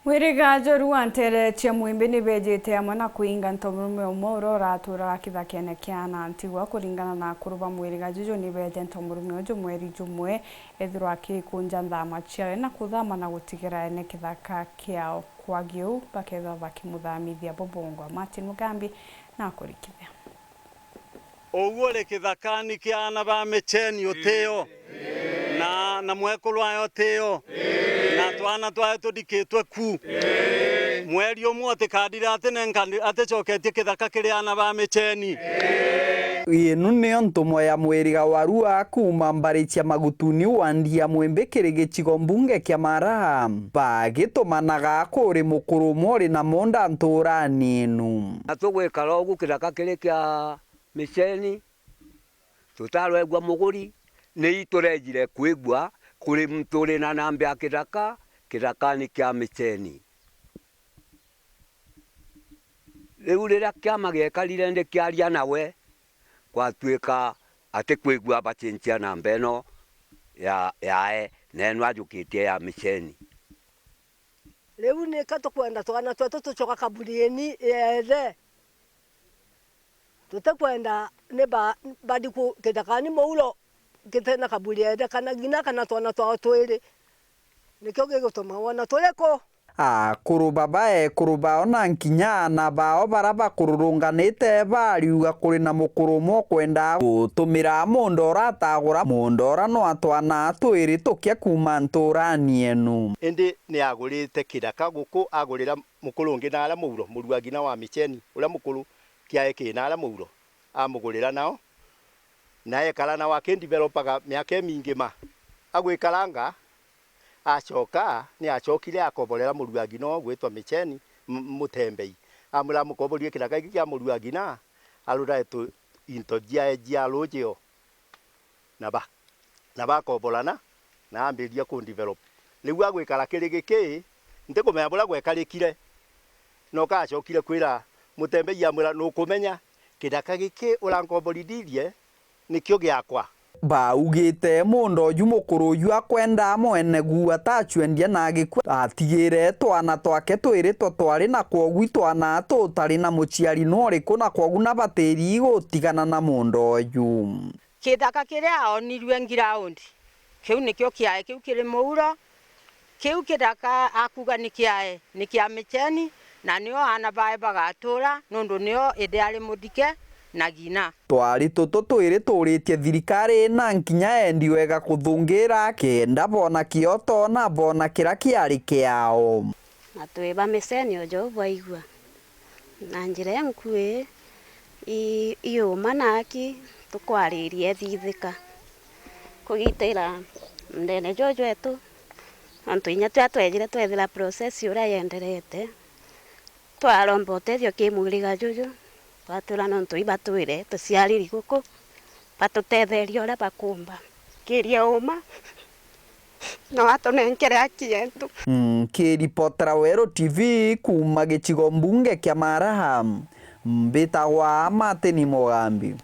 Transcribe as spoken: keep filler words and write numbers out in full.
Mwiriga jwa Arua nteere cia Mwimbi ni beejite amwe na kwinga ntomurume umwe uria uraturaga kithakene kia aana ntigwa. Kuringana na akuru ba mwiriga juju, ni beeje ntomurume uju mweri jumwe ethirwa akikunja nthama ciawe na kuthama na gutigira ene kithaka kiao Kwagiu, bakethirwa bakimuthamithia bubungwa. Martin Mugambi na akurikithia. Uu uri kithakani kia aana ba Micheni utio, na, na mwekuru ayo utio, na twana twayo tuthikitwe ku. Mweri umwe utikadire atinenka-, aticoketie kithaka kiri aana ba Micheni. Inu niyo ntumwa ya mwiriga wa Arua kuuma mbari cia Magutuni wandi ya Mwimbi kiri gicigo mbunge kia Mara, bagitumanaga kuri mukuru umwe uri na munda nturani inu. Na tugwikara ugu kithaka kiri kia Micheni, tutarwegua muguri, ni iturejire kwigua kuri muntu uri na nambi ya kithaka, kithakani kia Micheni. Riu riria kiama giekarire ndikiaria nawe, gwatuika atikwigua bacenjia namba ino ya, yae, na ino ajukitie ya Micheni. Riu nika tukwenda twana twetu tucoka kaburiini ya ithe. Tutikwenda ni ba-, bariku kithakani muuro giti na kaburi ya ithe, kana ng'ina, kana twana twao twiri. Nikio gigutuma wona turi ku. Akuru baba, ekuru bao na nkinya aana bao bara bakururunganite bariuga kuri na mukuru umwe ukwenda gutumira munda uria atagura. Munda uria no atwana twiri tukia kuuma nturani enu. Indi ni agurite kithaka guku, agurira mukuru ungi naara muuro, muru wa ng'ina wa Micheni uria mukuru, kiae ki naara muuro, amugurira nao, na ekara nao akindivelopaga miaka imingi ma. Agwikaranga, acoka, ni acokire akoborera muru wa ng'ina ugwitwa Micheni, m-, Mutembei. Amwira amukoborie kithaka giki kia muru wa ng'ina, arurae tu into jiae jia ruuji o, na ba na bakoborana, na ambiriria kundevelop. Riu agwikara kiri giki, ntikumenya buria gwekarikire, no kacokire kwira Mutembei, amwira, "Nukumenya kithaka giki urankoborithithie nikio giakwa." Baugite munda uju mukuru uju akwenda mwene gu atacwendia na agikua, atigire twana twake twiri twa twari na kwogu itwana tutari na muciari no uriku, na kwogu na batiri gutigana na munda uju. Kithaka kiria aonirue ngiraundi, kiu nikio kiae kiu kiri muuro. Kiu kithaka akuuga ni kiae, ni kia Micheni, na nio aana bae bagatuura, nundu nio ithe ari muthike na ng'ina. Twari tutu twiri tuuritie thirikari na nkinya endi wega kuthungira, kenda boona kioto na boona kiria kiari kiao. Na twi ba Micheni o jou bwaigua. Na njira inkui, i-, iuma na aki tukwariria ithithika kugitira ndene juju jwetu, nontu inya twa twejire twethira process uria yenderete, twaromba utethio ki mwiriga juju, twatwira nontu ibatwire tuciariri guku, batutetherie uria bakumba. Kiria uma, no atunenkere aki yetu. Nkiripotera Weru T V kuuma gicigo mbunge kia Maraha, mbitagwa Martin Mugambi.